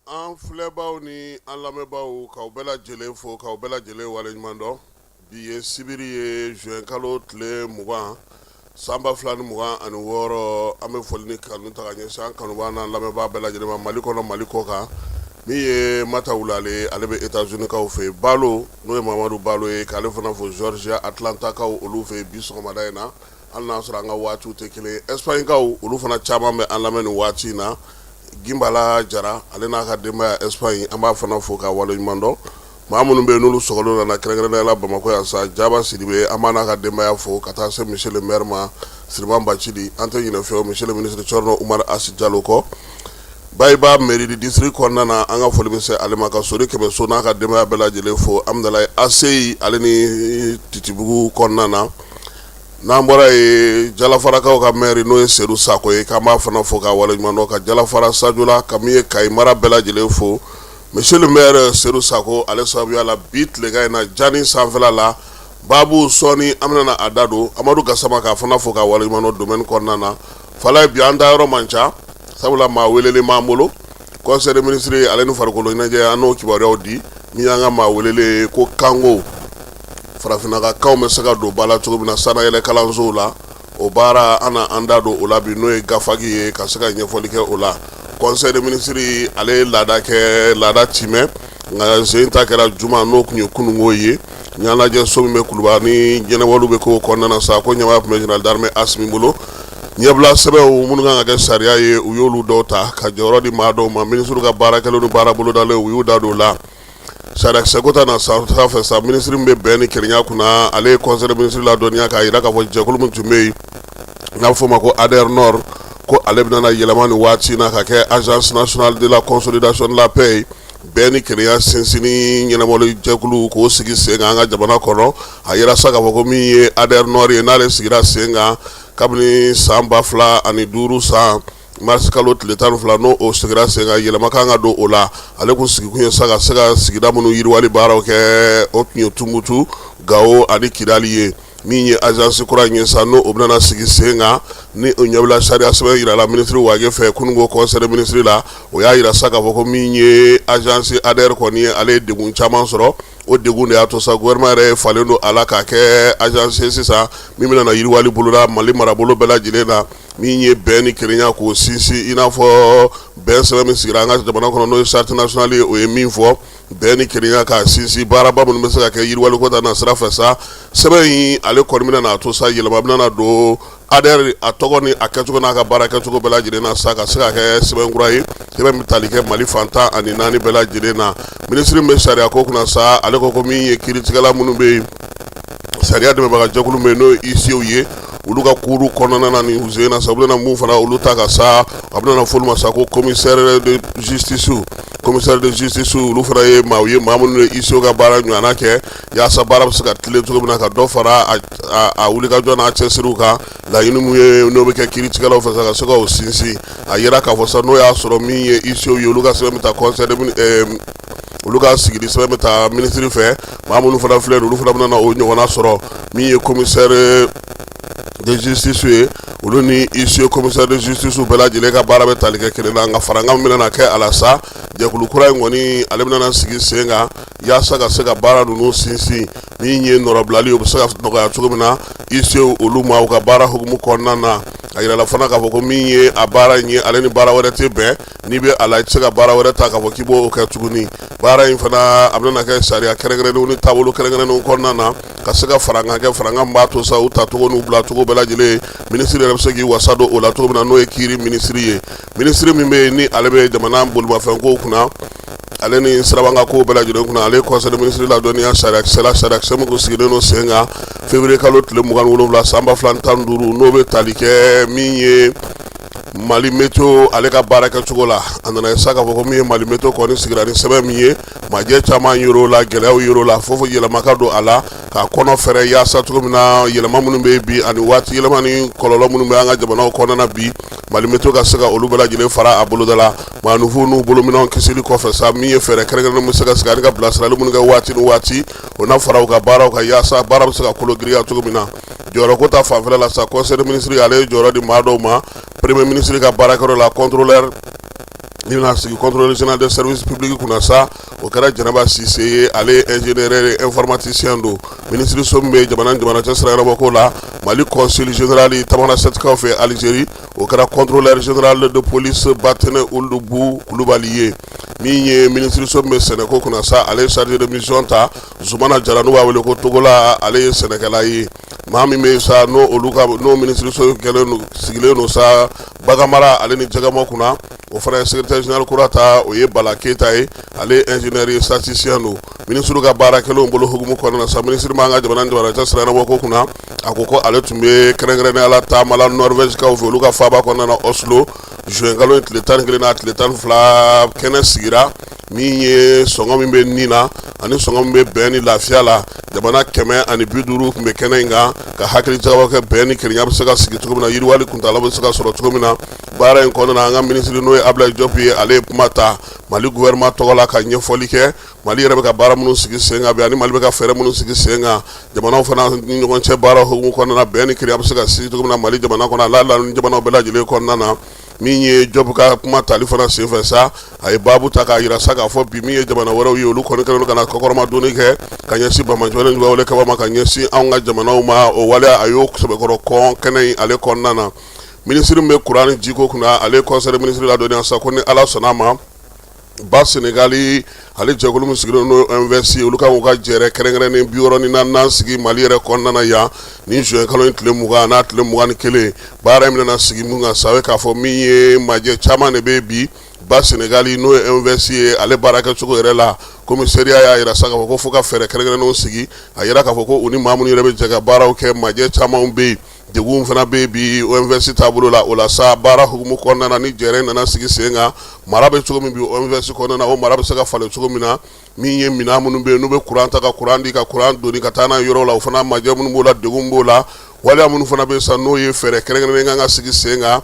An filɛbaw ni an lamɛnbaaw, k'aw bɛɛ lajɛlen fo, k'aw bɛɛ lajɛlen waleɲuman dɔn. Bi ye sibiri ye, juin kalo tile 20, san 2026. An bɛ foli ni kanu ta ka ɲɛsin an kanubaa n'an lamɛnbaa bɛɛ lajɛlen ma, Mali kɔnɔ, Mali kɔ kan. Min ye Mata Wulale, ale bɛ États-Unis kaw fɛ yen. Balo, n'o ye Mamadu Balo ye, k'ale fana fo Georgia Atlanta kaw olu fɛ yen bi sɔgɔmada in na. Hali n'a sɔrɔ an ka waatiw tɛ kelen ye, Espagne kaw olu fana caman bɛ an lamɛn nin waati in na. Ginbala Jara, ale n'a ka denbaya Espagne, an b'a fana fo k'a waleɲuman dɔn. Maa minnu bɛ yen n'olu sɔgɔlen nana, kɛrɛnkɛrɛnnenya la Bamakɔ yan sa, Jaba Sidibe, an b'a n'a ka denbaya fo, ka taa se monsieur le maire ma, Siriman Bacili. An tɛ ɲinɛ fiyewu monsieur le ministre Thierno Oumar Asi Jalo kɔ, Bayiba mairie du district kɔnɔna na. An ka foli bɛ se ale ma, ka Sori Kɛmɛso n'a ka denbaya bɛɛ lajɛlen fo Amudalayi ACI ale ni Titibugu kɔnɔna na. N'an bɔra yen, Jalafarakaw ka maire, n'o ye Sedu Sako ye, k'an b'a fana fo k'a waleɲuman dɔn, ka Jalafara Sajola, ka min ye Kayi mara bɛɛ lajɛlen fo monsieur le maire Sedu Sako ale sababuya la. Bi tilegan in na, jani sanfɛla la, baabu sɔɔni an bɛna a da don. Amadu Gasama, k'a fana fo k'a waleɲuman dɔn domaine kɔnɔna na. Falaye, bi an da yɔrɔ man ca, sabula maa welelen b'an bolo. Conseil des ministres ale ni farikolo ɲɛnajɛ, an n'o kibaruyaw di. Min y'an ka maa welelen ko kanko, farafinna ka kanw bɛ se ka don ba la cogo min na sanayɛlɛ kalansow la, o baara an na an da don o la bi, n'o ye GAFAC ye, ka se ka ɲɛfɔli kɛ o la. Conseil des ministres ale ye laada kɛ, laada timɛ, nka sen ta kɛra juma, n'o tun ye kununko ye. Ɲɛnajɛ so min bɛ Kuluba ni ɲɛnabɔliw bɛ k'o kɔnɔna na sa, ko ɲɛmaaya tun bɛ général d'armée Asimi bolo. Ɲɛbila sɛbɛnw minnu kan ka kɛ sariya ye, u y'olu dɔw ta ka jɔyɔrɔ di maa dɔw ma. Minisiriw ka baara kɛlenw ni baara bolodalen, u y'u da don o la. Sariyakisɛ ko ta na sanfɛ sa, minisiri min bɛ bɛn ni kelenya kunna, ale ye conseil des ministres ladɔnniya k'a jira k'a fɔ jɛkulu min tun bɛ yen n'a bɛ f'o ma ko ADER Nord, ko ale bɛna yɛlɛma nin waati na ka kɛ Agence nationale de la consolidation de la paix ye, bɛn ni kelenya sinsinni ɲɛnabɔli jɛkulu, k'o sigi sen kan an ka jamana kɔnɔ. A yira sa k'a fɔ ko min ye ADER Nord ye, n'ale sigira sen kan kabini san 2005 san mars kalo tile 12, n'o o sigira sen kan, yɛlɛma kan ka don o la. Ale kun sigikun ye sa ka se ka sigida minnu yiriwali baaraw kɛ, o tun ye Tumutu, Gawo ani Kidali ye. Min ye agence kura in ye sa, n'o o bɛna sigi sen kan, ni o ɲɛbila sariya sɛbɛn jirala minisiri Wage fɛ kununko conseil des ministres la, o y'a jira sa k'a fɔ ko min ye agence ADER kɔni ye, ale ye degun caman sɔrɔ. O degun de y'a to sa gouvernement yɛrɛ ye falen don a la k'a kɛ agence ye sisan min bɛna yiriwali boloda Mali marabolo bɛɛ lajɛlen na. Min ye bɛn ni kelenya k'o sinsin, i n'a fɔ bɛn sɛbɛn min sigira an ka jamana kɔnɔ, n'o ye charte nationale ye, o ye min fɔ, bɛn ni kelenya k'a sinsin, baaraba minnu bɛ se ka kɛ yiriwaliko ta na sira fɛ sa, sɛbɛn in ale kɔni bɛna n'a to sa yɛlɛma bɛna don ADER a tɔgɔ ni a kɛcogo n'a ka baara kɛcogo bɛɛ lajɛlen na sa, ka se ka kɛ sɛbɛn kura ye, sɛbɛn bɛ tali kɛ Mali fan 14 bɛɛ lajɛlen na. Minisiri min bɛ sariya ko kunna sa, ale ko ko min ye kiiritigɛla minnu bɛ yen, sariya dɛmɛbaga jɛkulu bɛ yen, n'o ye huissiers ye, olu ka cour kɔnɔna na nin sen na sa, u bɛna mun fana olu ta ka sa, a bɛna fɔ olu ma sa ko commissaire de justice. Commissaire de justice, olu fana ye maaw ye, maa minnu ye huissiers ka baara ɲɔgɔnna kɛ, yaasa baara bɛ se ka tilen cogo min na, ka dɔ fara a wulikajɔ n'a cɛsiriw kan. Laɲini mun ye n'o bɛ kɛ kiiritigɛlaw fɛ sa, ka se k'o sinsin. A yira k'a fɔ sa, n'o y'a sɔrɔ min ye huissiers ye, olu ka sɛbɛn bɛ taa conseil, olu ka sigili sɛbɛn bɛ taa minisiri fɛ. Maa minnu fana filɛ, olu fana bɛna o ɲɔgɔnna sɔrɔ. Min ye commissaire de justice ye, olu ni huissier commissaire de justice bɛɛ lajɛlen ka baara bɛ tali kɛ kelen na, nka farankan min bɛna kɛ a la sa, jɛkulu kura in kɔni, ale bɛna sigi sen kan yaasa ka se ka baara ninnu sinsin. Min ye nɔrɔbilali, o bɛ se ka nɔgɔya cogo min na huissier olu ma u ka baara hukumu kɔnɔna na. A yirala fana k'a fɔ ko min ye a baara in ye, ale ni baara wɛrɛ tɛ bɛn. N'i bɛ a la, i tɛ se ka baara wɛrɛ ta k'a fɔ k'i b'o kɛ tuguni. Baara in fana, a bɛna kɛ sariya kɛrɛnkɛrɛnnenw ni taabolo kɛrɛnkɛrɛnnenw kɔnɔna na, ka se ka farankan kɛ, farankan b'a to sa u tacogo n'u bilacogo bɛɛ lajɛlen, minisiri yɛrɛ bɛ se k'i wasa don o la cogo min na, n'o ye kiiri minisiri ye. Minisiri min bɛ yen ni ale bɛ jamana bolimafɛnkow kunna, ale ni sirabakankow bɛɛ lajɛlen kunna, ale ye conseil des ministres ladɔnniya sariyakisɛ la, sariyakisɛ min kun sigilen don sen kan février kalo tile 27 san 2015, n'o bɛ tali kɛ min ye Mali Météo ale ka baara kɛcogo la. A nana ye sa k'a fɔ ko min ye Mali Météo kɔni sigira ni sɛbɛn min ye, majɛ caman yer'o la, gɛlɛyaw yer'o la, fo fo yɛlɛma ka don a la k'a kɔnɔ fɛrɛ, yaasa cogo min na yɛlɛma minnu bɛ bi ani waati yɛlɛma ni kɔlɔlɔ minnu bɛ an ka jamanaw kɔnɔna na bi, Mali Météo ka se ka olu bɛɛ lajɛlen fara a boloda la. Maaninfinw n'u bolominɛnw kisili kɔfɛ sa, min ye fɛɛrɛ kɛrɛnkɛrɛnnen bɛ se ka sigi ani ka bilasirali minnu kɛ waati ni waati, o na fara u ka baaraw kan, yaasa baara bɛ se ka kolo girinya cogo min na. Jɔyɔrɔko ta fanfɛla la sa, conseil des ministres ale ye jɔyɔrɔ di maa dɔw ma premier ministre ka baarakɛyɔrɔ la, contrôleur Min bɛna sigi contrôleur général des services publics kunna sa, o kɛra Jɛnɛba Sise ye. Ale ye ingénieur informaticien don. Minisiriso min bɛ jamana ni jamana cɛ sira ɲɛnabɔko la, Mali consul général Tamanrassetkaw fɛ Algérie, o kɛra contrôleur général de police Batɛnɛ Ould Bou Kulubali ye. Min ye minisiriso min bɛ sɛnɛko kunna sa, ale ye chargé de mission ta Zumana Jara, n'u b'a wele ko Togola. Ale ye sɛnɛkɛla ye. Maa min bɛ sa, n'o olu ka n'o minisiriso kɛlen sigilen don sa baganmara ale ni jɛgɛmɔ kunna, o fana ye secrétaire général kura ta, o ye Bala Keyita ye. Ale ye ingénieur ye, statisticien don. Minisiriw ka baara kɛlenw bolo hukumu kɔnɔna na sa, minisiri b'an ka jamana ni jamana cɛ sira ɲɛnabɔ ko kunna, a ko ko ale tun bɛ kɛrɛnkɛrɛnnenya la taama la Norvège kaw fɛ, olu ka faaba kɔnɔna na Oslo, juin kalo in tile 11 n'a tile 12. Kɛnɛ sigira min ye sɔngɔ min bɛ nin na ani sɔngɔ min bɛ bɛn ni lafiya la. Jamana 150 tun bɛ kɛnɛ in kan ka hakili jagabɔ kɛ bɛn ni kelenya bɛ se ka sigi cogo min na, yiriwali kuntaala bɛ se ka sɔrɔ cogo min na. Baara in kɔnɔna na, an ka minisiri, n'o ye Abdoulaye Diop ye, ale ye kuma ta Mali gouvernement tɔgɔ la ka ɲɛfɔli kɛ Mali yɛrɛ bɛ ka baara minnu sigi sen kan bi ani Mali bɛ ka fɛɛrɛ minnu sigi sen kan jamanaw fana ni ɲɔgɔn cɛ baara hukumu kɔnɔna na, bɛn ni kelenya bɛ se ka sigi cogo min na Mali jamana kɔnɔ, a n'a jamanaw bɛɛ lajɛlen kɔnɔna na. Min ye Diop ka kuma tali fana senfɛ sa, a ye baabu ta k'a jira sa k'a fɔ bi, min ye jamana wɛrɛw ye, olu kɔni kɛlen don ka na kɔkɔrɔmadonni kɛ ka ɲɛsin banbaanciwale juguya wale kɛbaa ma, ka ɲɛsin anw ka jamanaw ma. O waleya, a y'o sɛbɛkɔrɔ kɔn kɛnɛ in ale kɔnɔna na. Minisiri min bɛ kuran ni jiko kunna, ale ye conseil des ministres ladɔnniya sa ko ni Ala sɔnna a ma, ba Senegali ale jɛkulu min sigilen n'o OMVS, olu ka u ka jɛrɛ kɛrɛnkɛrɛnnen 64nan sigi Mali yɛrɛ kɔnɔna na yan nin juin kalo in tile 20 n'a tile 21. Baara in bɛna sigi mun kan sa, k'a fɔ min ye majɛ caman de bɛ bi ba Senegali, n'o ye OMVS ye, ale baara kɛcogo yɛrɛ la. Komi seereya y'a jira sa k'a fɔ ko fo ka fɛɛrɛ kɛrɛnkɛrɛnnenw sigi, a yira k'a fɔ ko u ni maa minnu yɛrɛ bɛ jɛ ka baaraw kɛ, majɛ camanw bɛ yen, degun fana bɛ bi OMVS taabolo la. O la sa, baara hukumu kɔnɔna na, ni jɛrɛ nana sigi sen kan, mara bɛ cogo min bi OMVS kɔnɔna na, o mara bɛ se ka falen cogo min na. Min ye minɛn minnu bɛ yen n'u bɛ kuran ta ka kuran di, ka kuran doni ka taa n'a yɔrɔ la, o fana majɛ minnu b'o la, degun b'o la. Waleya minnu fana bɛ sa, n'o ye fɛɛrɛ kɛrɛnkɛrɛnnen kan ka sigi sen kan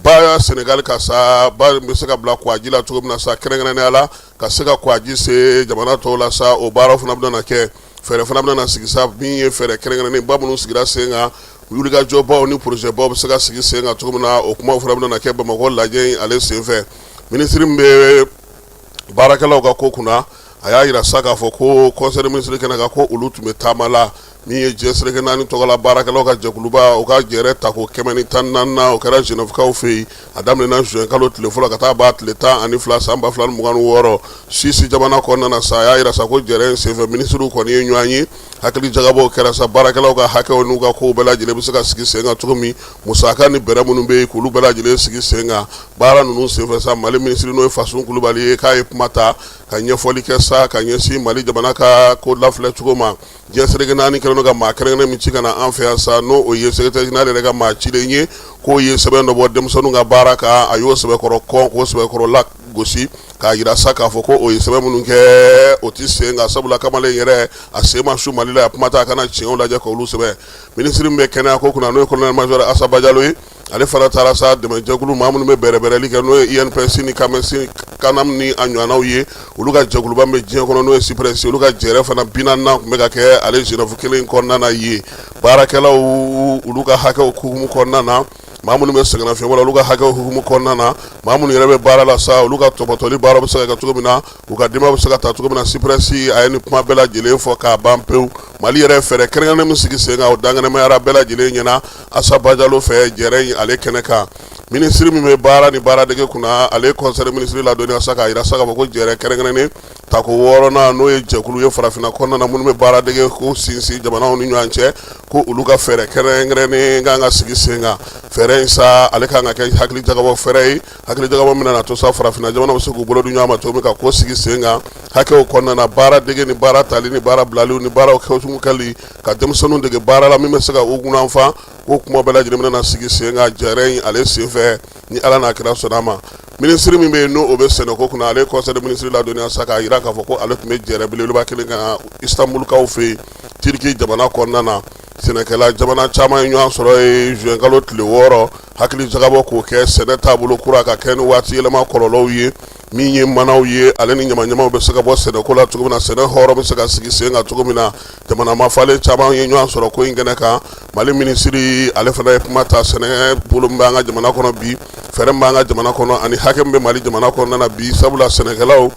ba Senegali ka sa, ba bɛ se ka bila kwaji la cogo min na sa, kɛrɛnkɛrɛnnenya la ka se ka kwaji se jamana tɔw la sa, o baara fana bɛna kɛ. Fɛɛrɛ fana bɛna sigi sa, min ye fɛɛrɛ kɛrɛnkɛrɛnnen ba minnu sigira sen kan, wulikajɔbaw ni projetbaw bɛ se ka sigi sen kan cogo min na, o kumaw fana bɛna kɛ Bamakɔ lajɛ in ale senfɛ. Minisiri min bɛ baarakɛlaw ka ko kunna, a y'a jira sa k'a fɔ ko conseil des ministres kɛnɛ kan, ko olu tun bɛ taama la. Min ye diɲɛ seleke naani tɔgɔla baarakɛlaw ka jɛkuluba, o ka jɛrɛ tako 114nan, o kɛra Genèvekaw fɛ yen. A daminɛna juin kalo tile fɔlɔ ka taa ban tile 12 san 2026 Suisse jamana kɔnɔna na sa. A y'a jira sa ko jɛrɛ in senfɛ, minisiriw kɔni ye ɲɔgɔn ye, hakili jagabɔw kɛra sa baarakɛlaw ka hakɛw n'u ka kow bɛɛ lajɛlen bɛ se ka sigi sen kan cogo min, musaka ni bɛrɛ minnu bɛ yen, k'olu bɛɛ lajɛlen sigi sen kan. Baara ninnu senfɛ sa, Mali minisiri, n'o ye Fasun Kulubali ye, k'a ye kuma ta ka ɲɛfɔli kɛ sa ka ɲɛsin Mali jamana ka ko lafilɛ cogo ma. Diɲɛ seleke naani kɛlen don ka maa kɛrɛnkɛrɛn min ci ka na an fɛ yan sa, n'o o ye secrétaire général yɛrɛ ka maa cilen ye, k'o ye sɛbɛn dɔ bɔ denmisɛnninw ka baara kan, a y'o sɛbɛkɔrɔ kɔn, k'o sɛbɛkɔrɔ la gosi k'a jira sa k'a fɔ ko o ye sɛbɛn minnu kɛ, o tɛ sen kan, sabula kamalen yɛrɛ a sen ma su Mali la, a kuma t'a kana tiɲɛw lajɛ k'olu sɛbɛn. Minisiri min bɛ kɛnɛya ko kunna, n'o ye colonel major Asa Bajalo ye, ale fana taara sa dɛmɛjɛkulu maa minnu bɛ bɛrɛbɛrɛli kɛ, n'o ye INPS ni CAMES, CANAM ni a ɲɔgɔnnaw ye, olu ka jɛkuluba min bɛ diɲɛ kɔnɔ, n'o ye CIPRES, olu ka jɛrɛ fana 40nan tun bɛ ka kɛ ale Genève kelen kɔnɔna na yen. Baarakɛlaw olu ka hakɛw hukumu kɔnɔna na, maa minnu bɛ sɛgɛnnafiɲɛbɔ la, olu ka hakɛw hukumu kɔnɔna na, maa minnu yɛrɛ bɛ baara la sa, olu ka tɔpɔtɔli baara bɛ se ka kɛ cogo min na, u ka denbaya bɛ se ka ta cogo min na, CIPRES a ye nin kuma bɛɛ lajɛlen fɔ k'a ban pewu. Mali yɛrɛ fɛɛrɛ kɛrɛnkɛrɛnnen min sigi sen kan, o dankɛnɛmayara bɛɛ lajɛlen ɲɛna Asa Bajalo fɛ jɛrɛ in ale kɛnɛ kan. Minisiri min bɛ baara ni baaradege kunna, ale conseil des ministres ladɔnniya sa k'a jira sa k'a fɔ ko jɛrɛ kɛrɛnkɛrɛnnen tako 6nan, n'o ye jɛkulu ye farafinna kɔnɔna na minnu bɛ baaradege ko sinsin jamanaw ni ɲɔgɔn cɛ, ko olu ka fɛɛrɛ kɛrɛnkɛrɛnnen kan ka sigi sen kan. Fɛɛrɛ in sa, ale kan ka kɛ hakili jagabɔ fɛɛrɛ ye, hakili jagabɔ min na to sa farafinna jamanaw bɛ se k'u bolo di ɲɔgɔn ma cogo min ka ko sigi sen kan hakɛw kɔnɔna na, baaradege ni baara tali ni baara bilaliw ni baaraw kɛcogo kɛli, ka denmisɛnninw dege baara la min bɛ se ka u kunnafan, ko kuma bɛɛ lajɛlen bɛna sigi sen kan jɛrɛ in ale senfɛ, ni Ala n'a kira sɔnna a ma. Minisiri min bɛ yen, n'o o bɛ sɛnɛko kunna, ale conseil des ministres ladɔnniya sa k'a jira k'a fɔ ko ale tun bɛ jɛrɛ belebeleba kelen kan Istanbulkaw fɛ yen, Turki jamana kɔnɔna na. Sɛnɛkɛla jamana caman ye ɲɔgɔn sɔrɔ ye juin kalo tile 6, hakili jagabɔ k'o kɛ sɛnɛ taabolo kura ka kɛ ni waati yɛlɛma kɔlɔlɔw ye, min ye manaw ye ale ni ɲamaɲamaw bɛ se ka bɔ sɛnɛko la cogo min na, sɛnɛ hɔrɔn bɛ se ka sigi sen kan cogo min na. Jamana mafalen caman ye ɲɔgɔn sɔrɔ ko in kɛnɛ kan. Mali minisiri ale fana ye kuma ta sɛnɛ bolo min b'an ka jamana kɔnɔ bi, fɛɛrɛ min b'an ka jamana kɔnɔ ani hakɛ min bɛ Mali jamana kɔnɔna na bi, sabula sɛnɛkɛlaw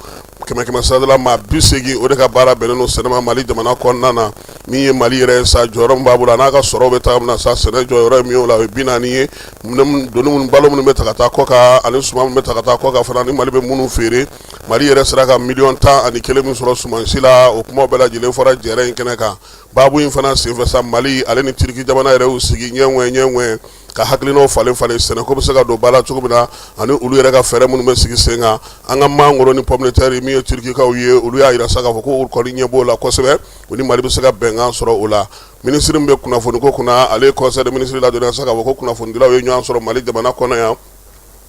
kɛmɛ kɛmɛ sarada la maa 80, o de ka baara bɛnnen don sɛnɛ ma Mali jamana kɔnɔna na. Min ye Mali yɛrɛ sa, jɔyɔrɔ min b'a bolo a n'a ka sɔrɔ bɛ taa min na sa, sɛnɛ jɔyɔrɔ ye min ye o la, o ye 40 ye. Doni minnu, balo minnu bɛ ta ka taa kɔkan ani suman minnu bɛ ta ka taa kɔkan fana ni Mali bɛ minnu feere, Mali yɛrɛ sera ka miliyɔn 11 min sɔrɔ sumansi la, o kuma bɛɛ lajɛlen fɔra jɛrɛ in kɛnɛ kan. Baabu in fana senfɛ sa, Mali ale ni Turiki jamana yɛrɛ y'u sigi ɲɛ ɲɛ ka hakilinaw falen falen sɛnɛko bɛ se ka don ba la cogo min na ani olu yɛrɛ ka fɛɛrɛ minnu bɛ sigi sen kan. An ka mangoro ni pomme de terre, min ye Turikikaw ye, olu y'a jira sa k'a fɔ ko kɔni ɲɛ b'o la kosɛbɛ, u ni Mali bɛ se ka bɛnkan sɔrɔ o la. Minisiri min bɛ kunnafoniko kunna, ale ye conseil des ministres ladɔnniya sa k'a fɔ ko kunnafonidilaw ye ɲɔgɔn sɔrɔ Mali jamana kɔnɔ yan,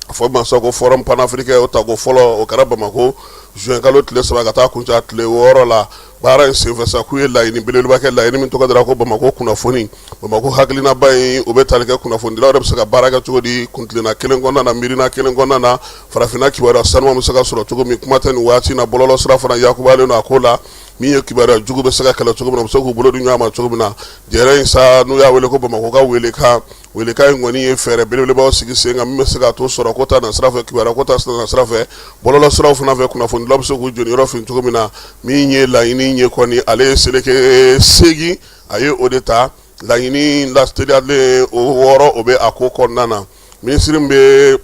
a fɔ ma sa ko forum panafricain, o tako fɔlɔ, o kɛra Bamakɔ juin kalo tile 3 ka taa kuncɛ a tile 6 la. Baara in senfɛ sa, k'u ye laɲini belebeleba kɛ, laɲini min tɔgɔ dara ko Bamakɔ kunnafoni, Bamakɔ hakilinaba in, o bɛ tali kɛ kunnafonidilaw yɛrɛ bɛ se ka baara kɛ cogo di kuntilenna kelen kɔnɔna na, miirina kelen kɔnɔna na, farafinna kibaruya sanuman bɛ se ka sɔrɔ cogo min. Kuma tɛ nin waati na, bɔlɔlɔ sira fana yakubalen don a ko la, min ye kibaruya jugu bɛ se ka kɛlɛ cogo min na, u bɛ se k'u bolo di ɲɔgɔn ma cogo min na. Jɛrɛ in sa, n'u y'a wele ko Bamakɔ ka welekan, welekan in kɔni ye fɛɛrɛ belebelebaw sigi sen kan min bɛ se k'a to sɔrɔ ko ta nasira fɛ, kibaruya ko ta nasira fɛ, bɔlɔlɔ siraw fana fɛ, kunnafonidilaw bɛ se k'u jɔyɔrɔ fin cogo min na. Min ye laɲini ye kɔni, ale ye seleke 8, a ye o de ta laɲini lateliyalen o 6, o bɛ a ko kɔnɔna na. Minisiri min bɛ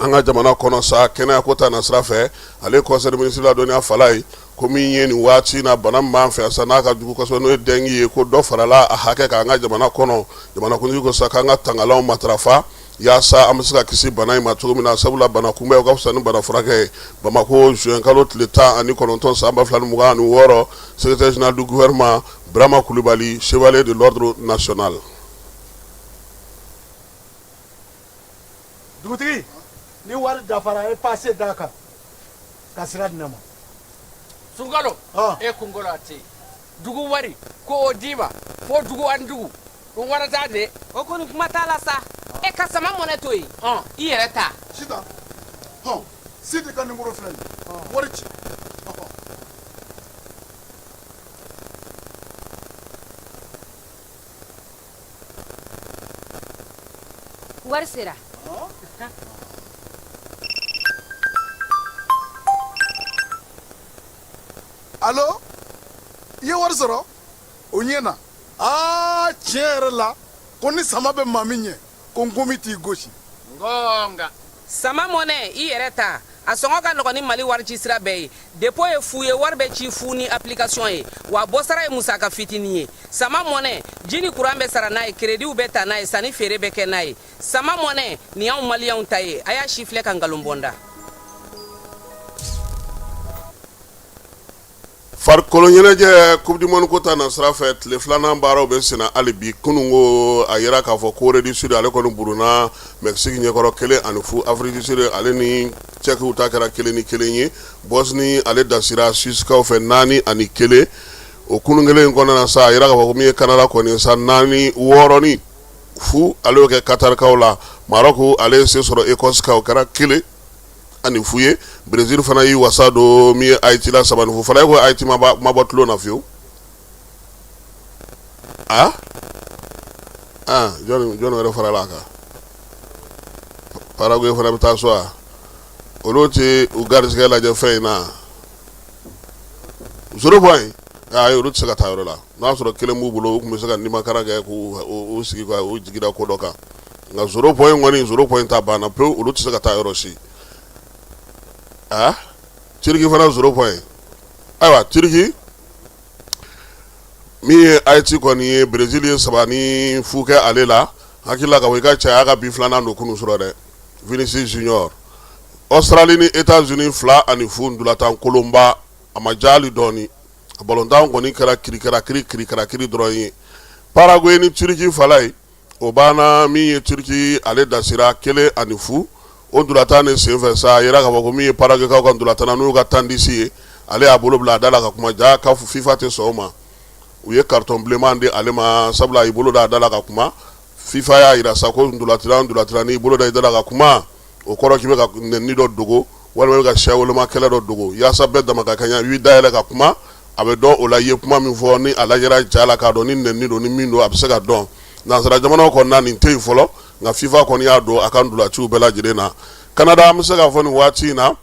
an ka jamana kɔnɔ sa kɛnɛya ko ta nasira fɛ, ale conseil des ministres ladɔnniya fala ye ko min ye nin waati na bana min b'an fɛ sa n'a ka jugu kosɛbɛ, n'o ye dengue ye, ko dɔ farala a hakɛ kan an ka jamana kɔnɔ. Jamanakuntigi ko sa k'an ka tangalanw matarafa yaasa an bɛ se ka kisi bana in ma cogo min na, sabula bana kunbɛn o ka fisa ni bana furakɛ ye. Bamakɔ juin kalo tile 19 san 2026, secrétaire général du gouvernement Birama Kulibali, chevalier de l'ordre national. Dugutigi, ni wari dafara, e pase d'a kan ka sira di ne ma. Sunkalo, e kunkolo a tɛ dugu wari ko o d'i ma fo dugu ani dugu ɗum warata de. O kɔni kuma t'a la sa, e ka sama mɔnɛ to yen, i yɛrɛ ta. Sitan, hɔn, Sidi ka nimoro filɛ nin, wari ci. Wari sera. Alo, i ye wari sɔrɔ o ɲɛ na. Aa, tiɲɛ yɛrɛ la, ko ni sama bɛ maa min ɲɛ, ko nkomi t'i gosi. Gonga. Sama mɔnɛ, i yɛrɛ ta, a sɔngɔ ka nɔgɔn ni Mali wari ci sira bɛɛ ye. Dépôt ye fu ye, wari bɛ ci fu ni application ye, wa bɔsara ye musaka fitinin ye. Sama mɔnɛ, ji ni kuran bɛ sara n'a ye, créditw bɛ ta n'a ye, sanni feere bɛ kɛ n'a ye. Sama mɔnɛ nin y'anw maliyɛnw ta ye. A y'a si filɛ ka nkalon bɔ n da. Farikolo ɲɛnajɛ, coupe du monde ko ta nasira fɛ, tile filanan baaraw bɛ senna hali bi. Kunun ko a yira k'a fɔ Corée du Sud ale kɔni buruna Mexique ɲɛkɔrɔ 1-0. Afrique du Sud ale ni Tchèque ta kɛra 1-1 ye. Bosnie ale dasira Suissekaw fɛ 4-1. O kunun kelen in kɔnɔna na sa, a yira k'a fɔ ko min ye Canada kɔni sa, naani wɔɔrɔ ni fu, ale y'o kɛ Qatarkaw la. Maroc ale ye se sɔrɔ Écosse kan, o kɛra 1-0 ye. Brésil fana y'i wasa don min ye Haïti la, 3-0 fana. E ko Haïti ma bɔ tulon na fiyewu. Ah ah, jɔn jɔn wɛrɛ farala a kan? Paraguay fana bɛ taa so wa? Olu tɛ u garijɛgɛ lajɛ fɛn in na, zéro point. Ayi, olu tɛ se ka taa yɔrɔ la. N'a y'a sɔrɔ kelen b'u bolo, u tun bɛ se ka nimakara kɛ k'u sigi ka u jigi da ko dɔ kan, nka zéro point kɔni, zéro point ta banna pewu, olu tɛ se ka taa yɔrɔ si. Ah, Turiki fana zéro point. Ayiwa, Turiki min ye Haïti kɔni ye, Brésil ye 3-0 kɛ ale la. Hakili la ka fɔ i ka cɛ y'a ka bi filanan don kunun sɔrɔ dɛ, Vinicius Junior. Australie ni États-Unis 2-0, ntolatan kolonba, a ma diya hali dɔɔni. A balontan kɔni kɛra kirikarakiri kirikarakiri dɔrɔn ye. Paraguay ni Turiki fala ye, o banna. Min ye Turiki, ale dasira 1-0. O ntolatan de senfɛ sa, a yira k'a fɔ ko min ye Paraguaykaw ka ntolatanna, n'u ka tandisi ye, ale y'a bolo bila a da la ka kuma ja ka FIFA tɛ sɔn o ma. U ye carton bilenman di ale ma, sabula a y'i bolo da a da la ka kuma. FIFA y'a jira sa ko ntolacila ntolacila n'i bolo da i da la ka kuma, o kɔrɔ k'i bɛ ka nɛni dɔ dogo walima i bɛ ka siya woloma kɛlɛ dɔ dogo. Yaasa bɛɛ dama ka kɛɲɛ, i b'i dayɛlɛ ka kuma, a bɛ dɔn o la i ye kuma min fɔ. Ni a lajɛra ja la k'a dɔn ni nɛni don ni min don, a bɛ se ka dɔn. Nansara jamanaw kɔnɔna nin tɛ yen fɔlɔ, nka FIFA kɔni y'a don a ka ntolaciw bɛɛ lajɛlen na. Canada, an bɛ se k'a fɔ nin waati in na,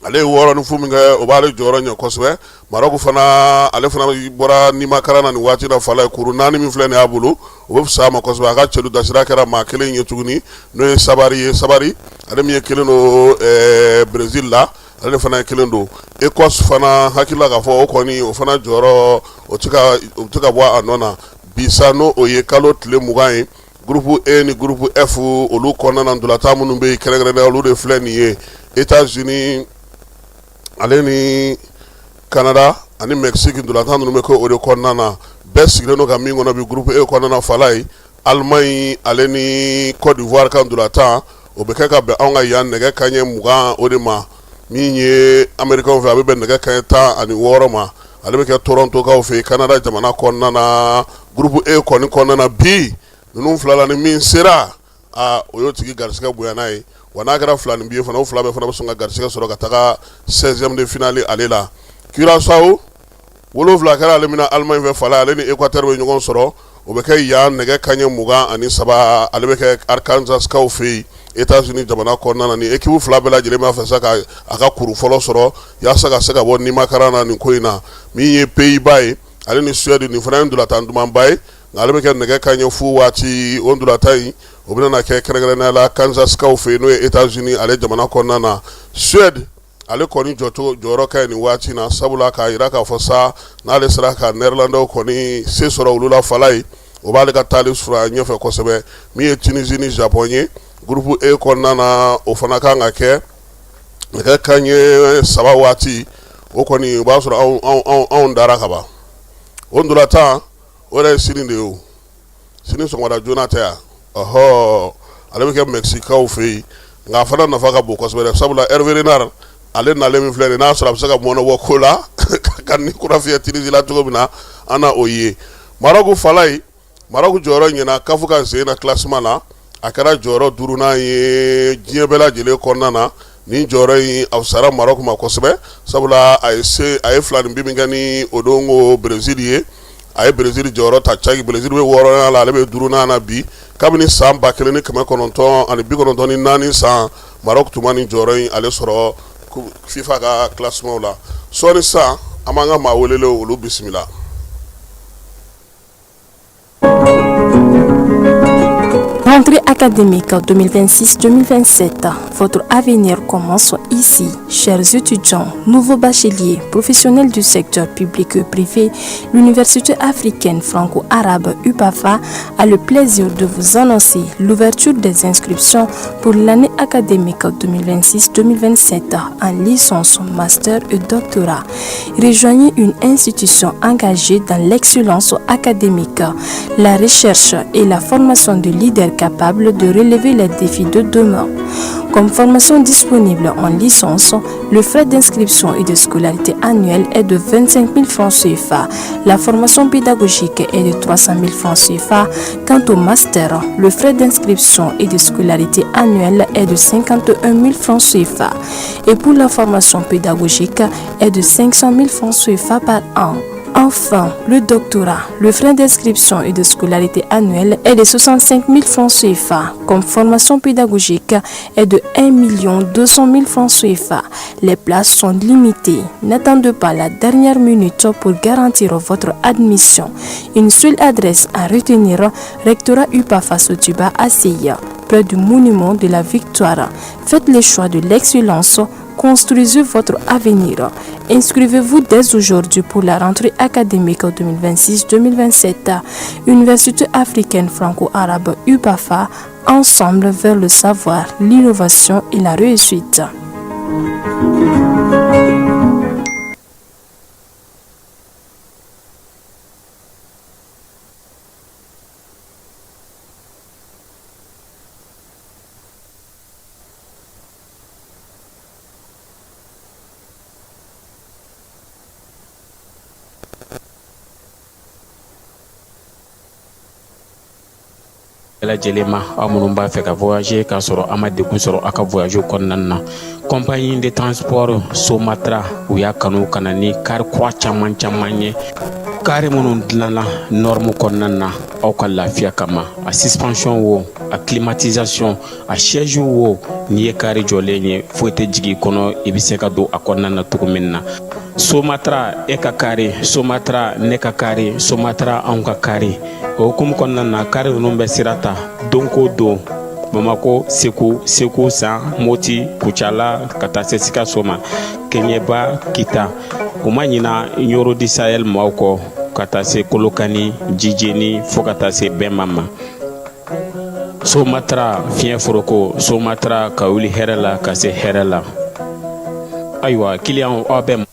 ale ye 6 ni 0 min kɛ, o b'ale jɔyɔrɔ ɲɛ kosɛbɛ. Maroc fana, ale fana bɔra nimakaran na nin waati na. Fala ye kuru 4 min filɛ nin y'a bolo, o bɛ fisaya a ma kosɛbɛ. A ka cɛlu dasira kɛra maa kelen ye tuguni, n'o ye Sabari ye. Sabari, ale min ye kelen don Brésil la, ale de fana ye kelen don. Écosse fana, hakilila k'a fɔ o kɔni, o fana jɔyɔrɔ o tɛ ka bɔ a nɔ na bi sa, n'o o ye kalo tile 20 ye. Groupe E ni groupe F, olu kɔnɔna na, ntolatan minnu bɛ yen kɛrɛnkɛrɛnnenya, olu de filɛ nin ye: États-Unis ale ni Canada ani Mexique. Ntolatan ninnu bɛ kɛ o de kɔnɔna na. Bɛɛ sigilen don ka min kɔnɔ bi, groupe E kɔnɔna na, fala ye Allemagne ale ni Côte d'Ivoire ka ntolatan. O bɛ kɛ ka bɛn anw ka yan nɛgɛ kanɲɛ 20 o de ma. Min ye Américains fɛ, a bɛ bɛn nɛgɛ kanɲɛ 16 ma. Ale bɛ kɛ Torontokaw fɛ, Canada jamana kɔnɔna na. Groupe E kɔni kɔnɔna na bi, ninnu fila la, ni min sera, aa, o y'o tigi garisɛgɛ bonyana ye. Wa n'a kɛra fila ni bi ye fana, o fila bɛɛ fana bɛ sɔn ka garisɛgɛ sɔrɔ ka taga 16e de finale ale la. Curaçao, 7 kɛra ale min na Allemagne fɛ, fala ale ni Équateur bɛ ɲɔgɔn sɔrɔ. O bɛ kɛ yan nɛgɛ kanɲɛ 23. Ale bɛ kɛ Arkansas kaw fɛ yen, États-Unis jamana kɔnɔna na. Ni équipe fila bɛɛ lajɛlen b'a fɛ sa ka a ka kuru fɔlɔ sɔrɔ yaasa ka se ka bɔ nimakaran na nin ko in na. Min ye Pays-Bas ye, ale ni Suède, nin fana ye ntolatan dumanba ye, nka ale bɛ kɛ nɛgɛ kanɲɛ 0 waati. O ntolatan in, o bɛna kɛ kɛrɛnkɛrɛnnenya la Kansas kaw fɛ yen, n'o ye États-Unis ale jamana kɔnɔna na. Suède, ale kɔni jɔcogo jɔyɔrɔ ka ɲi nin waati na, sabula k'a jira k'a fɔ sa, n'ale sera ka Néerlandais kɔni se sɔrɔ olu la, fala ye, o b'ale ka taali surunya ɲɛfɛ kosɛbɛ. Min ye Tunisie ni Japon ye, groupe E kɔnɔna na, o fana kan ka kɛ nɛgɛ kanɲɛ 3 waati. O kɔni, o b'a sɔrɔ anw dara ka ban. O ntolatan, o yɛrɛ ye sini de ye, o sini sɔgɔmada joona tɛ yan. Ɔhɔ, ale bɛ kɛ Mexiquekaw fɛ yen, nka a fana nafa ka bon kosɛbɛ dɛ, sabula Hervé Renard ale nalen min filɛ nin, n'a sɔrɔ a bɛ se ka mɔnɛ bɔ ko la ka ni kura fiyɛ Tunisie la cogo min na, an na o ye. Maroc, fala ye, Maroc jɔyɔrɔ ɲɛna CAF ka sen na classement na. A kɛra jɔyɔrɔ duurunan ye diɲɛ bɛɛ lajɛlen kɔnɔna na. Nin jɔyɔrɔ in, a fisayara Maroc ma kosɛbɛ, sabula a ye se, a ye 2 ni bi min kɛ ni o don ko Brésil ye, a ye Brésil jɔyɔrɔ ta caki. Brésil bɛ wɔɔrɔnan la, ale bɛ duurunan na bi. Kabini san 1994 san, Maroc tun ma nin jɔyɔrɔ in ale sɔrɔ FIFA ka classement la. Sɔɔni sisan, an b'an ka maa welelen olu bisimila. Rentrée académique 2026-2027, votre avenir commence ici. Chers étudiants, nouveaux bacheliers, professionnels du secteur public et privé, l'Université africaine franco-arabe UPAFA a le plaisir de vous annoncer l'ouverture des inscriptions pour l'année académique 2026-2027 en licence, master et doctorat. Rejoignez une institution engagée dans l'excellence académique, la recherche et la formation de leaders capables de relever les défis de demain. Comme formation disponible en licence, le frais d'inscription et de scolarité annuel est de 25 000 francs CFA. La formation pédagogique est de 300 000 francs CFA. Quant au master, le frais d'inscription et de scolarité annuel est de 51 000 francs CFA. Et pour la formation pédagogique est de 500 000 francs CFA par an. Enfin, le doctorat, le frais d'inscription et de scolarité annuel est de 65 000 francs CFA. Comme formation pédagogique est de 1 200 000 francs CFA. Les places sont limitées. N'attendez pas la dernière minute pour garantir votre admission. Une seule adresse à retenir, Rectorat UPAFA Sotuba ACI, près du monument de la Victoire. Faites le choix de l'excellence. Construisez votre avenir. Inscrivez-vous dès aujourd'hui pour la rentrée académique 2026-2027. Université africaine franco-arabe UPAFA, ensemble vers le savoir, l'innovation et la réussite. Lajɛlen ma, aw minnu b'a fɛ ka voyager k'a sɔrɔ a ma degun sɔrɔ aw ka voyage kɔnɔna na, compagnie de transport Somatra, u y'a kanu ka na ni kari kura caman caman ye, kari minnu dilanna norme kɔnɔna na aw ka lafiya kama. A suspension wo, a climatisation, a siège wo, n'i ye kari jɔlen ye, foyi tɛ jigin i kɔnɔ, i bɛ se ka don a kɔnɔna na cogo min na. Somatra, e ka kari Somatra, ne ka kari Somatra, anw ka kari. O hukumu kɔnɔna na, kari ninnu bɛ sira ta don ko don Bamako, Segu, Segu San, Moti, Kucala, ka taa se Sikaso ma, Keɲeba, Kita. U ma ɲina Ɲoro du Sahel maaw kɔ, ka taa se Kolokani, Jijeni, fo ka taa se Bɛnma ma. Somatra, fiɲɛ foroko Somatra, ka wuli hɛrɛ la ka se hɛrɛ la. Ayiwa, kiliyanw, aw bɛ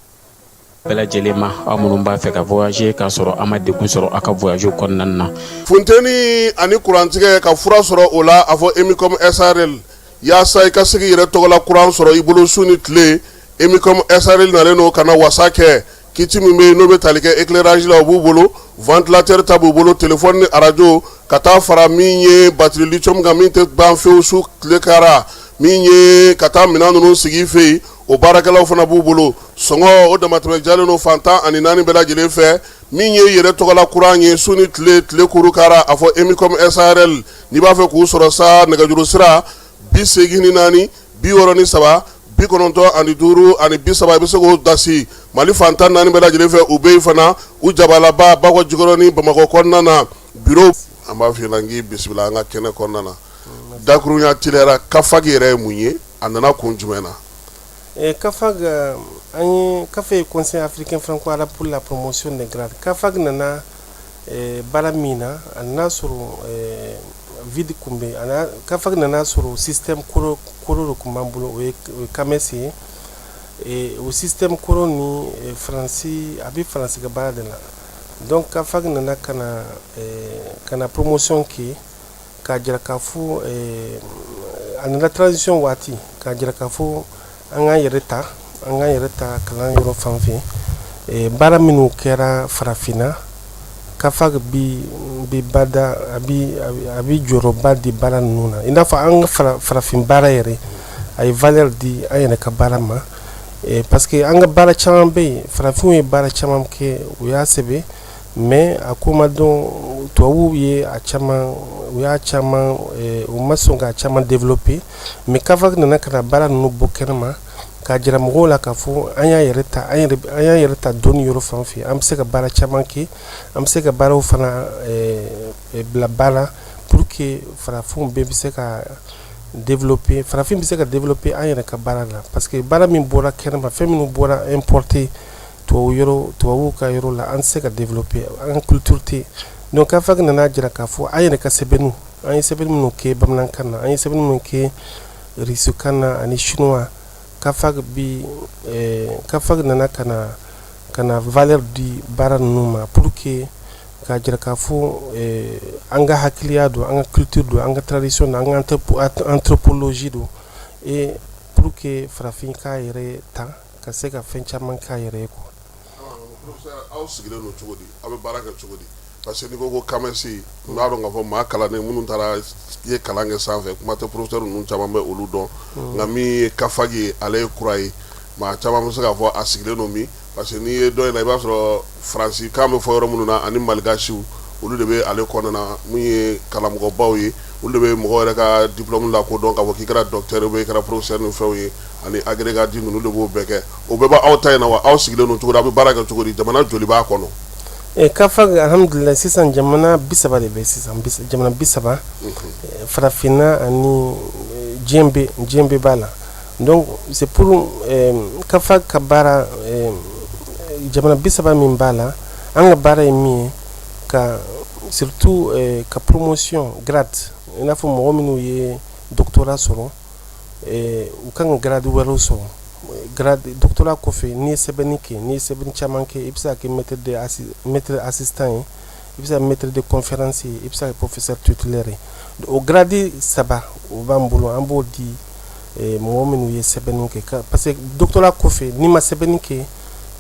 bɛɛ lajɛlen ma, aw minnu b'a fɛ ka voyager k'a sɔrɔ a ma degun sɔrɔ aw ka voyage kɔnɔna na. Funteni ani kurantigɛ, ka fura sɔrɔ o la, a fɔ Emicom SARL. Yaasa i ka se k'i yɛrɛ tɔgɔla kuran sɔrɔ i bolo su ni tile, Emicom SARL nalen don ka na wasa kɛ. Kit min bɛ yen, n'o bɛ tali kɛ éclairage la, o b'u bolo, ventilateur ta b'u bolo, téléphone ni arajo, ka taa fara min ye batterie lithium kan, min tɛ ban fewu su tile kara, min ye ka taa minɛn ninnu sigi i fɛ yen, o baarakɛlaw fana b'u bolo. Sɔngɔ o damatɛmɛ jalen don fan 14 bɛɛ lajɛlen fɛ. Min ye yɛrɛ tɔgɔla kuran ye su ni tile, tile kuru kara, a fɔ Emicom SARL. N'i b'a fɛ k'u sɔrɔ sa, nɛgɛjuru sira 84 63 95 30, i bɛ se k'o dasi Mali fan 14 bɛɛ lajɛlen fɛ. U bɛ yen fana, u jabalaba Bakɔ Jikɔrɔni, Bamakɔ kɔnɔna na bureau. An b'a f'i ɲɛna k'i bisimila an ka kɛnɛ kɔnɔna na. Dakurunya teliyara, CAFAG yɛrɛ ye mun ye? A nana kun jumɛn na? CAFAG, an ye CAFAG ye Conseil africain franco-arabe pour la promotion des grades. CAFAG nana baara min na, a nana sɔrɔ vide kun bɛ yen. CAFAG nana sɔrɔ système kɔrɔ kɔrɔ de tun b'an bolo, o ye CAMES ye. O système kɔrɔ ni Faransi, a bɛ Faransi ka baara de la. Donc CAFAG nana ka na promotion kɛ k'a jira k'a fɔ a nana transition waati k'a jira k'a fɔ an k'an yɛrɛ ta, an k'an yɛrɛ ta kalan yɔrɔ fan fɛ. Baara minnu kɛra farafinna, CAFAG bi bada a bi jɔyɔrɔba di baara ninnu na, i n'a fɔ an ka farafin baara yɛrɛ, a ye valeur di an yɛrɛ ka baara ma, parce que an ka baara caman bɛ yen, farafinw ye baara caman kɛ, u y'a sɛbɛn, mais a ko ma dɔn. Tubabuw ye a caman, u y'a caman, u ma sɔn k'a caman développer. Mais CAFAG nana ka na baara ninnu bɔ kɛnɛma k'a jira mɔgɔw la k'a fɔ an y'a yɛrɛ ta, an y'an yɛrɛ ta dɔnni yɔrɔ fan fɛ, an bɛ se ka baara caman kɛ, an bɛ se ka baaraw fana bila ba la pour que farafinw bɛɛ bɛ se ka développer, farafin bɛ se ka développer an yɛrɛ ka baara la, parce que baara min bɔra kɛnɛma, fɛn minnu bɔra importer tubabu yɔrɔ, tubabuw ka yɔrɔ la, an tɛ se ka développer, an ka culture tɛ. Donc CAFAG nana jira k'a fɔ an yɛrɛ ka sɛbɛnniw, an ye sɛbɛnni minnu kɛ bamanankan na, an ye sɛbɛnni minnu kɛ russe-kan na ani chinois, CAFAG nana ka na valeur di baara ninnu ma pour que k'a jira k'a fɔ an ka hakiliya don, an ka culture don, an ka tradition don, an ka anthropologie don, et pour que farafin k'a yɛrɛ ta ka se ka fɛn caman k'a yɛrɛ ye quoi. Aw sigilen don cogo di? Aw bɛ baara kɛ cogo di? Parce que n'i ko ko CAMES, n b'a dɔn k'a fɔ maa kalannen minnu taara ye kalan kɛ sanfɛ, kuma tɛ professeur ninnu, caman bɛ olu dɔn. Nka min ye CAFAG ye, ale ye kura ye, maa caman bɛ se k'a fɔ a sigilen don min? Parce que n'i ye dɔ in na, i b'a sɔrɔ faransi kan bɛ fɔ yɔrɔ minnu na ani malgachew, olu de bɛ ale kɔnɔna na. Min ye karamɔgɔbaw ye, olu de bɛ mɔgɔ yɛrɛ ka diplôme lakodɔn k'a fɔ k'i kɛra docteur ou bien i kɛra professeur ni fɛnw ye, ani agrégé ninnu de b'o bɛɛ kɛ. O bɛɛ b'aw ta in na wa? Aw sigilen don cogo di? Aw bɛ baara kɛ cogo di? Jamana joli b'a kɔnɔ? CAFAG, alhamdulilayi, sisan jamana 30 de bɛ sisan, jamana 30, farafinna ani diɲɛ bɛɛ, diɲɛ bɛɛ b'a la. Donc c'est pour CAFAG ka baara, jamana 30 min b'a la, an ka baara ye min ye, ka surtout ka promotion grade, i n'a fɔ mɔgɔ minnu ye doctorat sɔrɔ, u kan ka grade wɛrɛw sɔrɔ. Grade doctorat kɔfɛ, n'i ye sɛbɛnni kɛ, n'i ye sɛbɛnni caman kɛ, i bɛ se ka kɛ maître assistant ye, i bɛ se ka maître de conférence ye, i bɛ se ka kɛ professeur titulaire ye. O grade saba, o b'an bolo, an b'o di mɔgɔ minnu ye sɛbɛnni kɛ, parce que doctorat kɔfɛ, n'i ma sɛbɛnni kɛ,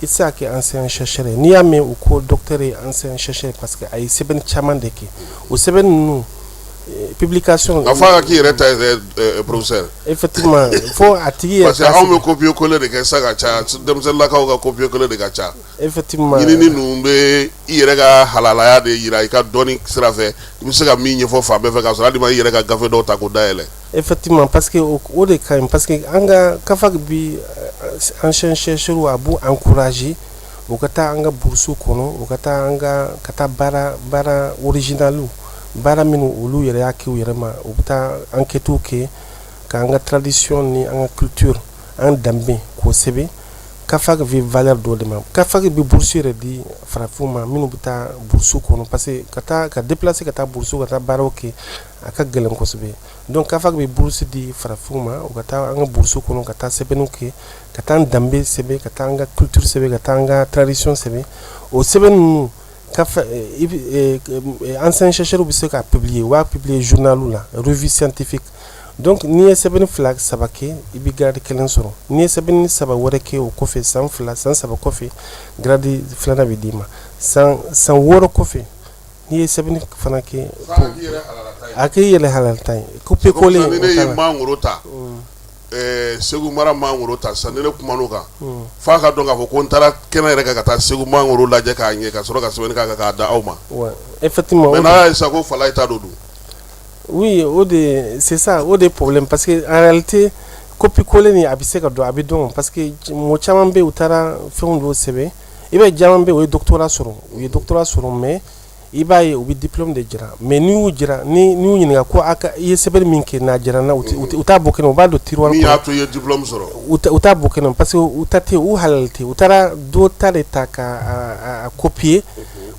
i tɛ se ka kɛ enseignant chercheur ye. N'i y'a mɛn u ko docteur ye enseignant chercheur, parce que a ye sɛbɛnni caman de kɛ. O sɛbɛnni ninnu Publication. Nka f'a ka k'i yɛrɛ ta ye, professeur. Effectivement, fo a tigi yɛrɛ. Parce que anw bɛ copier coller de kɛ sisan ka caya, denmisɛnninlakaw ka copier coller de ka ca. Effectivement. Ɲinini ninnu bɛ i yɛrɛ ka halalaya de jira i ka dɔnni sira fɛ, i bɛ se ka min ɲɛfɔ fan bɛɛ fɛ k'a sɔrɔ hali ma i yɛrɛ ka gafe dɔw ta k'o dayɛlɛ. Effectivement, parce que o de ka ɲi, parce que an ka CAFAG bi ancien chercheurs, a b'u encourager u ka taa an ka brousse kɔnɔ, u ka taa an ka taa baara original, baara minnu olu yɛrɛ y'a kɛ u yɛrɛ ma. U bɛ taa enquête kɛ k'an ka tradition ni an ka culture, an danbe, k'o sɛbɛn. CAFAG bɛ valeur dɔ de ma. CAFAG bɛ bourse yɛrɛ di farafinw ma minnu bɛ taa brousse kɔnɔ, parce que ka taa ka déplacer ka taa brousse, ka taa baaraw kɛ, a ka gɛlɛn kosɛbɛ. Donc CAFAG bɛ bourse di farafinw ma, u ka taa an ka brousse kɔnɔ, ka taa sɛbɛnniw kɛ, ka taa an danbe sɛbɛn, ka taa an ka culture sɛbɛn, ka taa an ka tradition sɛbɛn. O sɛbɛn ninnu, ancien chercheurs bɛ se ka publier, u b'a publier journal la, revue scientifique. Donc n'i ye sɛbɛnni fila saba kɛ, i bɛ grade kelen sɔrɔ. N'i ye sɛbɛnni saba wɛrɛ kɛ o kɔfɛ, san 2, san 3 kɔfɛ, grade filanan bɛ d'i ma. San 6 kɔfɛ, n'i ye sɛbɛnni fana kɛ, a k'i yɛrɛ halalata ye, copier coller. Ni ne ye mangoro ta, Segu mara mangoro ta sisan, ni ne kumana o kan, f'a ka dɔn k'a fɔ ko n taara kɛnɛ yɛrɛ kan ka taa Segu mangoro lajɛ k'a ɲɛ, ka sɔrɔ ka sɛbɛnni k'a kan k'a da aw ma. Ouais, effectivement. Mais n'a y'a ye sisan ko Falaye ta don dun? Oui, o de, c'est ça, o de problème, parce que en réalité, copie coller nin, a bɛ se ka dɔn, a bɛ dɔn, parce que mɔgɔ caman bɛ yen, u taara fɛnw dɔw sɛbɛn. I b'a ye, caman bɛ yen, u ye doctorat sɔrɔ, u ye doctorat sɔrɔ, mais i b'a ye u bɛ diplôme de jira. Mais n'i y'u jira, ni n'i y'u ɲininka ko a ka i ye sɛbɛnni min kɛ, n'a jira n na, u t'a bɔ kɛnɛ, u b'a don tiroir kɔnɔ. Min y'a to i ye diplôme sɔrɔ? U t'a bɔ kɛnɛ, parce que u ta tɛ, u halal tɛ. U taara dɔ ta de ta ka a copier,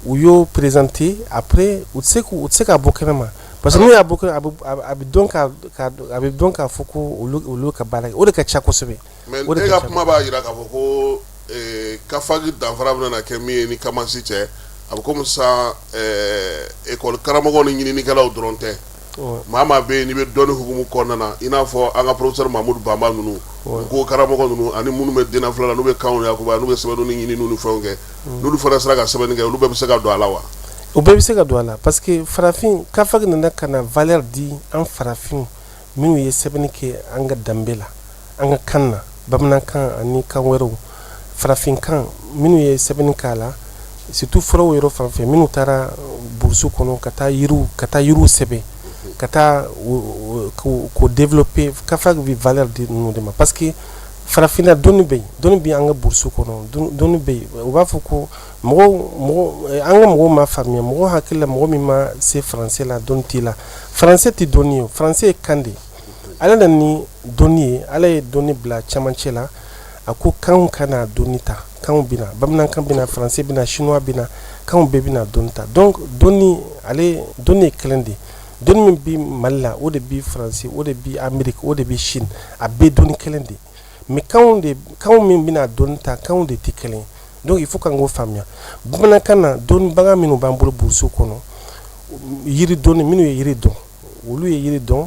u y'o présenter. Après, u tɛ se k'a bɔ kɛnɛ ma, parce que n'u y'a bɔ kɛnɛ, a bɛ dɔn k'a fɔ ko olu ka baara kɛ. O de ka ca kosɛbɛ. Mais e ka kuma b'a jira k'a fɔ ko CAFAG danfara bɛna kɛ min ye ni CAMAS cɛ, a bɛ komi sisan école karamɔgɔw ni ɲininikɛlaw dɔrɔn tɛ. Maa bɛ yen n'i bɛ dɔnni hukumu kɔnɔna na, i n'a fɔ an ka professeur Mamudu Banba ninnu, ko karamɔgɔ ninnu, ani minnu bɛ denna fila la, n'u bɛ kanw yakuba, n'u bɛ sɛbɛnniw ni ɲininiw ni fɛnw kɛ, n'olu fana sera ka sɛbɛnni kɛ, olu bɛɛ bɛ se ka don a la wa? O bɛɛ bɛ se ka don a la, parce que farafin, CAFAG nana ka na valeur di an farafin minnu ye sɛbɛnni kɛ an ka danbe la, an ka kan na, bamanankan ani kan wɛrɛw, farafinkan, minnu ye sɛbɛnni k'a la, surtout furaw yɔrɔ fan fɛ, minnu taara brousse kɔnɔ ka taa yiriw sɛbɛn, ka taa k'o développer. CAFAG bɛ valeur di ninnu de ma, parce que farafinna dɔnni bɛ yen, dɔnni bɛ an ka brousse kɔnɔ, dɔnni bɛ yen. U b'a fɔ ko mɔgɔw mɔgɔ an ka mɔgɔw ma faamuya, mɔgɔ hakili la, mɔgɔ min ma se français la, dɔnni t'i la. Français tɛ dɔnni ye, français ye kan de ye. Ala nana ni dɔnni ye, Ala ye dɔnni bila camancɛ la. A ko kanw ka na dɔnni ta, kanw bɛna, bamanankan bɛna, français bɛna, chinois bɛna, kanw bɛɛ bɛna dɔnni ta. Donc dɔnni, ale dɔnni ye kelen de ye. Dɔnni min bɛ Mali la, o de bɛ Faransi, o de bɛ Amérique, o de bɛ Chine, a bɛɛ dɔnni kelen de ye. Mais kanw de, kanw min bɛna dɔnni ta, kanw de tɛ kelen ye. Donc il faut k'an k'o faamuya. Bamanankan na, dɔnnibaga minnu b'an bolo brousse kɔnɔ, yiri dɔnni, minnu ye yiri dɔn, olu ye yiri dɔn,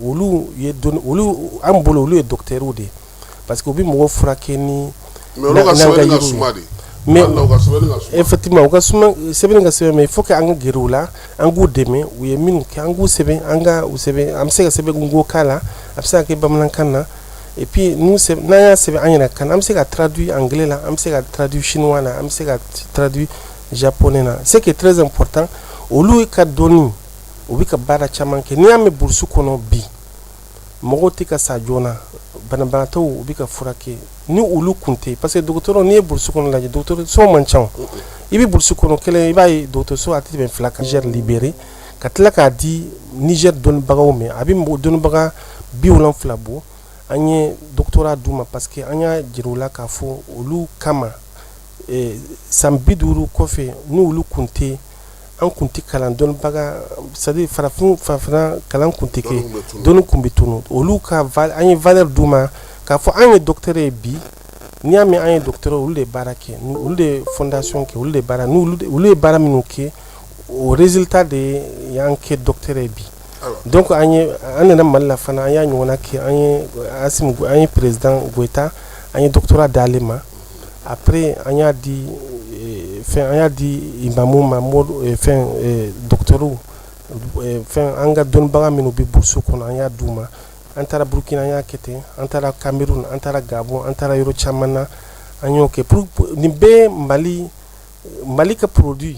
olu ye dɔnni, olu an bolo, olu ye docteurs de ye, parce que u bɛ mɔgɔw furakɛ ni Mais olu ka sɛbɛnni ka suma de. Mais effectivement, u ka suma, sɛbɛnni ka sɛbɛn, mais il faut que an ka gɛrɛ u la, an k'u dɛmɛ. U ye minnu kɛ, an k'u sɛbɛn, an ka u sɛbɛn. An bɛ se ka sɛbɛn nko la, a bɛ se ka kɛ bamanankan na. Et puis n'u n'an y'a sɛbɛn an yɛrɛ kan, an bɛ se ka traduire anglais la, an bɛ se ka traduire chinois la, an bɛ se ka traduire japonais na. Ce qui est très important, olu ka dɔnni, u bɛ ka baara caman kɛ. N'i y'a mɛn brousse kɔnɔ bi, mɔgɔw tɛ ka sa joona, banabagatɔw u bɛ ka furakɛ, ni olu kun tɛ, parce que dɔgɔtɔrɔ, n'i ye brousse kɔnɔ lajɛ, dɔgɔtɔrɔso man ca. I bɛ brousse kɔnɔ kelen, i b'a ye dɔgɔtɔrɔso a tɛ tɛmɛ fila kan. Niger libéré, ka tila k'a di Niger dɔnnibagaw ma, a bɛ mɔgɔ dɔnnibaga 70 bɔ. An ye doctorat d'u ma, parce que an y'a jira u la k'a fɔ olu kama, san 50 kɔfɛ, n'olu kun tɛ, an kun tɛ kalan dɔnnibaga, c'est à dire farafin, farafinna kalan kun tɛ kɛ, dɔnni kun bɛ tunu. Olu ka, an ye valeur d'u ma k'a fɔ an ye docteur ye bi. N'i y'a mɛn an ye docteur, olu de ye baara kɛ, olu de ye fondation kɛ, olu de ye baara, n'olu olu ye baara minnu kɛ, o résultat de y'an kɛ docteur ye bi. Donc an ye, an nana Mali la fana, an y'a ɲɔgɔnna kɛ. An ye Assimi, an ye président Goïta, an ye doctorat d'ale ma. Après, an y'a di fɛn, an y'a di imamu ma, fɛn, docteur. Fɛn an ka dɔnnibaga minnu bɛ bourse kɔnɔ, an y'a d'u ma. An taara Burukina, an y'a kɛ ten. An taara Cameroun, an taara Gabon, an taara yɔrɔ caman na, an y'o kɛ pour nin bɛɛ. Mali ka produit,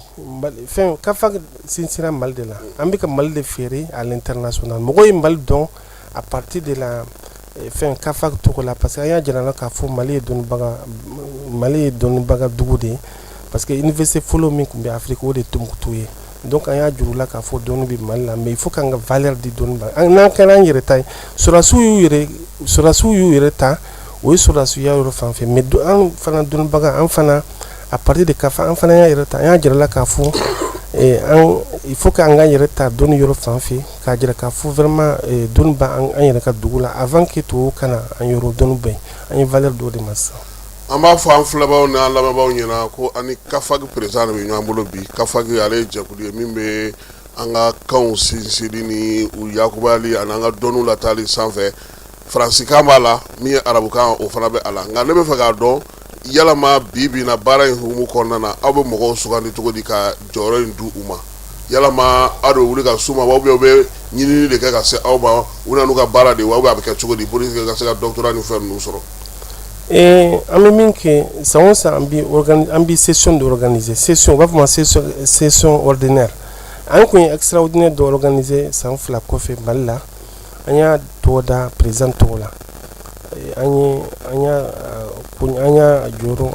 fɛn CAFAG sinsinra Mali de la. An bɛ ka Mali de feere à l'international. Mɔgɔw ye Mali dɔn à partir de la fɛn CAFAG tɔgɔ la, parce que an y'a jira la k'a fɔ Mali ye dɔnnibaga dugu de ye, parce que université fɔlɔ min tun bɛ Afrique, o de ye Tombouctou ye. Donc an y'a juru la k'a fɔ dɔnni bɛ Mali la, mais il faut k'an ka valeur di dɔnni ma. N'an kɛra an yɛrɛ ta ye, sɔrɔdasiw y'u yɛrɛ ta, o ye sɔrɔdasiya yɔrɔ fan fɛ, mais an fana dɔnnibaga, an fana, à partir de CAFAG, an fana y'a yɛrɛ ta. An y'a jira la k'a fɔ an il faut k'an ka yɛrɛ ta dɔnni yɔrɔ fan fɛ, k'a jira k'a fɔ vraiment dɔnni b'an an yɛrɛ ka dugu la avant que tubabuw ka na an yɔrɔ. Dɔnni bɛ yen, an ye valeur d'o de ma sisan. An b'a fɔ an filɛbaaw ni an lamɛnbaaw ɲɛna ko an ni CAFAG président de bɛ ɲɔgɔn bolo bi. CAFAG, ale ye jɛkulu ye min bɛ an ka kanw sinsinni ni u yakubayali ani an ka dɔnniw latali sanfɛ. Faransikan b'a la, min ye arabukan, o fana bɛ a la. Nka ne bɛ fɛ k'a dɔn, yalama bi bi na, baara in hukumu kɔnɔna na, aw bɛ mɔgɔw sugandi cogo di ka jɔyɔrɔ in di u ma? Yalama aw de bɛ wuli ka s'u ma wa, ou bien u bɛ ɲinini de kɛ ka se aw ma, u na n'u ka baara de ye wa, ou bien a bɛ kɛ cogo di pour que ka se ka doctorat ni fɛn ninnu sɔrɔ? An bɛ min kɛ, san o san, an bɛ session de organiser, session, u b'a fɔ ma session ordinaire. An kun ye extraordinaire dɔ organiser san 2 kɔfɛ Mali la. An y'a tɔgɔ da président tɔgɔ la. An ye an y'a an y'a jɔyɔrɔ.